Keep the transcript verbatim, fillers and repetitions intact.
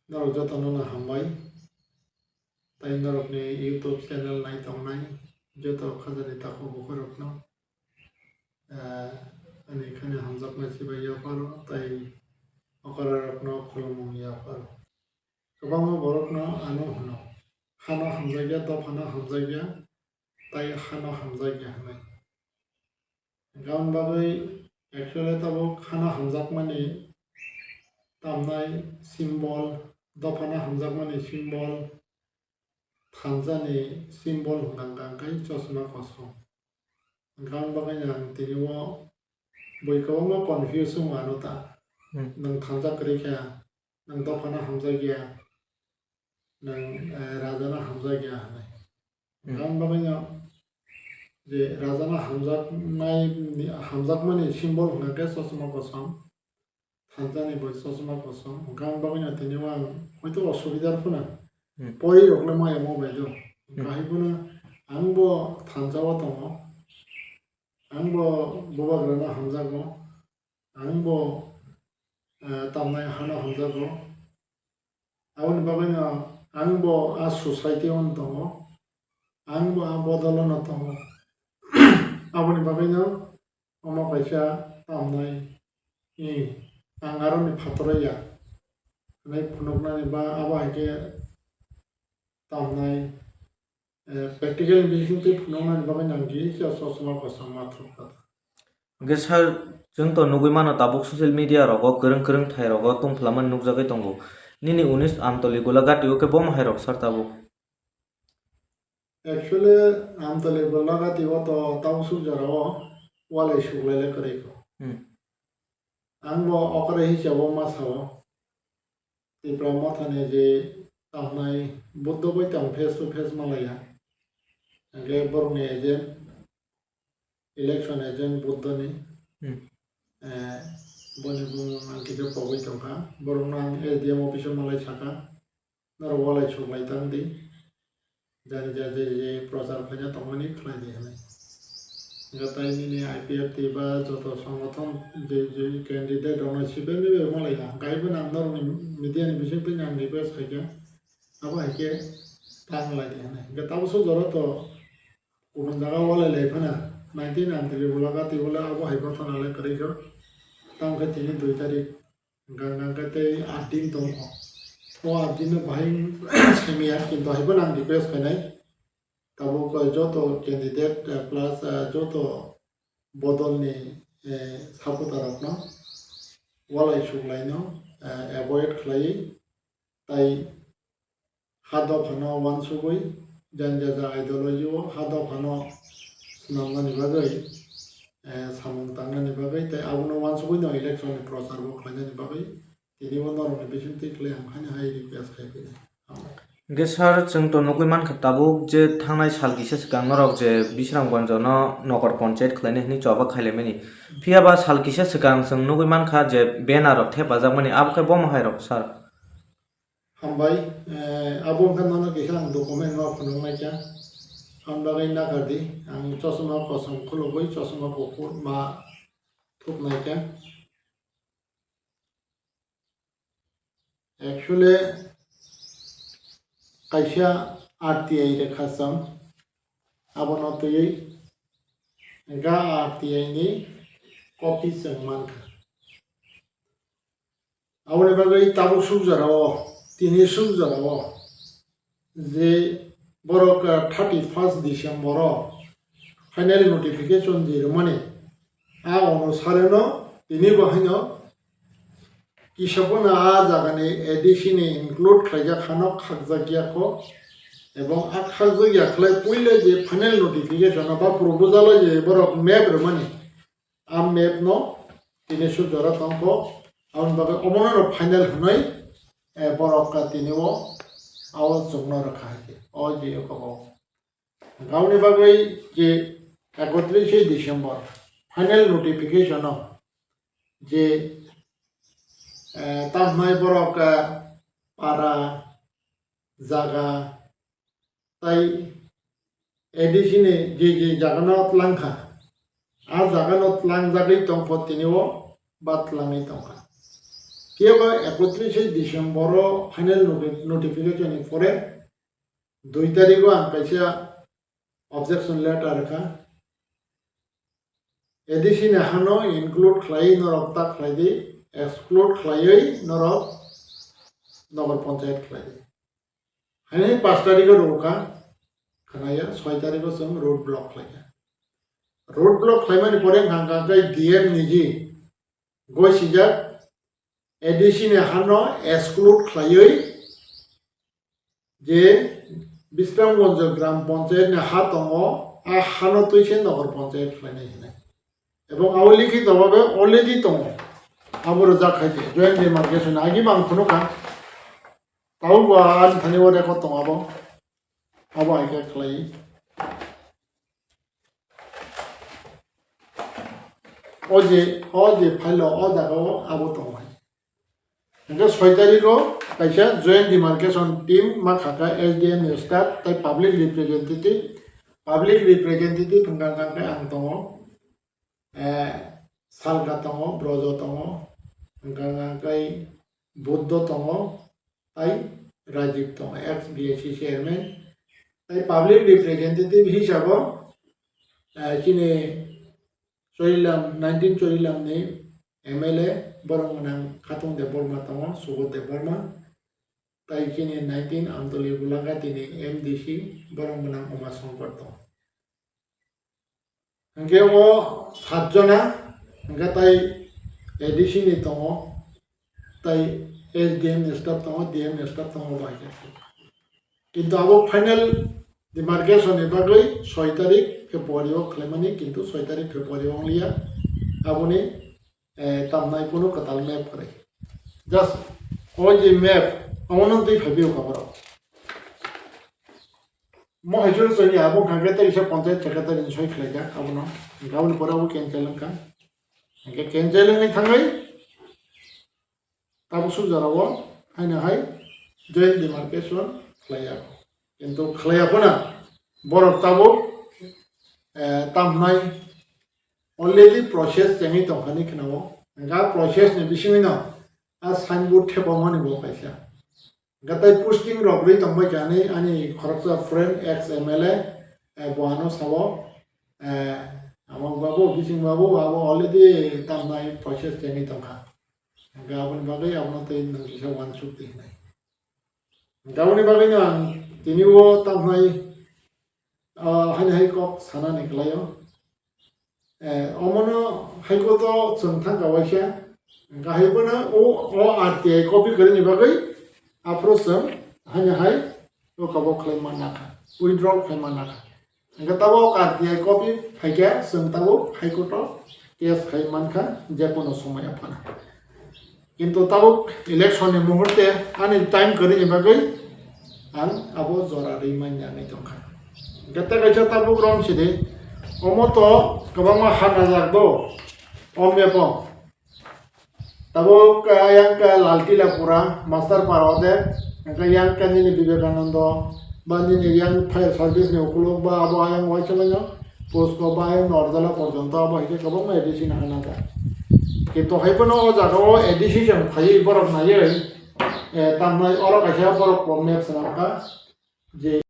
Norok jotono no hambai. Tai norokni YouTube channel nai tongnai joto khajani takhuk bukhurokno, eh, ani khani hamjakma chibai yapharo tai okorarokno khulumung yapharo. Kwbangma borokno ano hwno, hano hamjakya, dophano hamjakya, tai hano hamjakya hwnwi. Hwnkhe aboni bagwi actually tabuk hano hamjakmani tamnai symbol, dophano hamjakmani symbol, thansa ni symbol hwnkha hwnkhe chosma kosom. Hwnkhe aboni bagwi ang tini o bui kwbangma confuse wngo ano ta. Hmm. Nwng thansa kwrwi kha, nwng dophano hamjakya, nwng, eh, rajano hamjakya hwnwi. Hmm. Hwnkhe aboni bagwino je rajano hamjaknai, hamjakmani symbol hwnkha khe chosma kosom, thansani bo chosma kosom. Hwnkhe aboni bagwino tini o ang hoito osubidar phano Hmm. pori rokle maya mo bai do. Hmm. Kahai phano ang bo thansa o tongo, ang bo bubagrano hamjago, ang bo, eh, tamnai hano hamjago. Aboni bagwino ang bo a society o tongo, ang bo a bodol o no tongo. Aboni bagwino omo kaisa tamnai, eh, ang aroni phataro ya hwnwi phunuknani ba abo hai khe tamnai, eh, practical ni bisingtwi phunuknani bagwi nang kisa chosma kosom ma thupkha. Hwnkhe sir, chwng to nugwi mano tabuk social media rogo kwrwng kwrwng thai rogo tungphlamani nukjagwi tongo. Nini unis Amtoli Golagati o khe bomo hai rok sir tabuk? Actually, Amtoli Golagati o to tabuk suk jora o walai suklai le kwrwi kho. Hmm. Ang bo okre hisabo ma sao. Tipra Mothani je tamnai Buddha bai tong face to face malaya. Hwnkhe borokni agent, election agent Buddhani. Hmm. Eh, boni bumung ang kisa pogwi tongkha. Borokno ang S D M office o malai saka. Norok walai suklai tang di. Jani ja je je prochar khaina tongmani khlai di hwnwi. Hwnkhe tai nini I P F T ba joto songothon je je candidate rokno sibeni bai malai ya. Hwnkhe bo nang norokni media ni bisingtwi ang request khaikha. Abo hai khe ta malai di hwnwi. Hwnkhe tabuk suk jora to kubun jaga walai lai phano nineteen ninety three bwla gati bwla abo hai gotho nalai kwrwi kho. Tamo khe tini dui tarik. Hwnkha hwnkha khe tei aat din tongkho. O aat din no bahai semiya, kintu haibo nang request khainai. Tabuk joto candidate, eh, plus, eh, joto bodol ni, eh, supporter rokno walai suklaino, eh, avoid khlaiwi tai ha dophano uansugwi, jani jaja ideology o ha dophano swnamnani bagwi, eh, samung tangnani bagwi, tei abono uansugwino election ni prochar bo khlainani bagwi tini bo norokni bisingtwi khlai ang haino hai request khai phini. Hwnkhe sir, chwng to nugwi mankha tabuk je thangnai sal kisa swkang norok je Bisramganj no nokor ponchayat khlainai hwnwi choba khailaimani. Phiya ba sal kisa swkang chwng nugwi mankha je banner rok thepajakmani, abo khe bomo hai rok sir? Hambai, eh, abo wngkha nono kisa ang document no phunuknai kha. Ang bagwi nakardi, ang chosma kosom khulugwi chosma kuphur ma thupnai kha. Actually, kaisa R T I rekha chwng, abono twiwi ga R T I ni copy chwng mankha. Aboni bagwi tabuk suk jorao, tini suk jorao je borok, ah, thirty first December o final notification je rwmani, a onusare no tini bo haino kisa phano a jaga ni A D C ni include khlaijak hano khakjak ya kho, ebong a khakjak ya khlai puila je final notification o ba proposal o je borok map rwmani, a map no tini suk jora tongkho, aboni bagwi omono no final hwnwi, eh, borok ka tini o, o chwngno rwkha hai khe, o je o kabo. Aboni bagwi je ekotrishe December final notification o je, eh, tamhnai borok, eh, para, jaga, tai A D C ni je je jaga no tlang kha, a jaga no tlang jagwi tong pho tini o ba tlangwi tong kha. Phiya ba ekotrishe December o final noti-, notification ni pore dui tarikh o ang kaisa objection letter rwkha. A D C ni hano include khlaiwi norok ta khlai di, exclude khlaiwi norok Nagar Panchayat khlai di. Haini pash tarikh o rwkha, khnaya, soi tarikh o chwng road block khlaikha. Road block khlaimani pore hwnka hwnka khe D M niji goi sijak, A D C ni hano exclude khlaiwi je Bisramganj Gram Panchayat ni ha tongo, a hano twi se Nagar Panchayat khlainai hinwi. Ebong abo likhi tobabe already tongo. Abo rwjak khai khe joint demarcation agi bang phunukha. Tauba ani thani o record tongo abo. Abo hai khe khlai. O je, o je file o, o jaga o abo tongo hai. Hingke soi tarikh o kaisa joint demarcation team ma khaka S D M ni staff tai public representative, public representative hingka hingka khe ang tongo, eh, Salka tongo, Brojo tongo, hingka hingka khe Buddho tongo, tai Rajiv tongo, ex B A C chairman, tai public representative hisabo, eh, chini Chorilam, nineteen Chorilam ni M L A borok mwnang Khatung Debbarma tongo, Subodh Debbarma, tai chini nineteen Amtoli Golagati ni M D C borok mwnang Uma Shankar tongo. Hingke o sat jona, hingke tai A D C ni tongo, tai S D M ni staff tongo, D M ni staff tongo, bai khe. Kintu abo final demarcation ni bagwi soi tarikh February o khlaimani, kintu soi tarikh February o wngliya. Aboni, eh, tamnai kunu kwtal map kwrwi. Just o je map, omono twi phaiwi o kaborok. Mo hai jor soi abo hwnka khe tei kisa panchayat secretary ni soi khlaijak abono. Hingke aboni pore abo cancel wngkha. Hingke cancel wngwi thangwi tabuk suk jora o haino hai joint demarcation khlaiya. Kintu khlaiya phano borok tabuk, eh, tamhnai already process chengwi tongkha ni khna o. Hingke a process ni bisingwi no a signboard thepamani bo kaisa. Gatai posting rok rwi tongbai kha ani, ani khoroksa friend ex M L A, eh, bo ano sao, eh, amo babu, bising babu, abo already tamnai process chengwi tongkha. Hingke aboni bagwi abono tei nwng kisa uansuk di hinai. Hingke aboni bagwi no ang tini o tamnai, ah, haino hai kok sanani kwlaio. Eh, omono haiko to chwng thangka waisa. Hingke hai bono o, o R T I copy kwrwini bagwi aphuru chwng haino hai o kabo khlai manna kha, withdraw khlai manna kha. Hingke tabuk R T I copy phaikhe chwng tabuk High Court o case khai mankha jekono somoy aphano. Kintu tabuk election ni muhurte ani time kwrwini bagwi ang abo jora rwi manya wngwi tongkha. Hingke tei kaisa tabuk rom sidi, omo to kwbangma ha najak do, o map o. Tabuk, ah, yang ka Laltilapura, Master Para ode, yang ka, yang ka nini Vivekananda, ba nini yang fire service ni ukuluk ba abo ayang waisa manya, Posko ba ayang Norjala porjonto abo hai khe kwbangma A D C nang nang kha. Kintu hai phano o jaga o A D C jang phaiwi borok naiwi, eh, tamnai oro kaisa borok map swnam kha je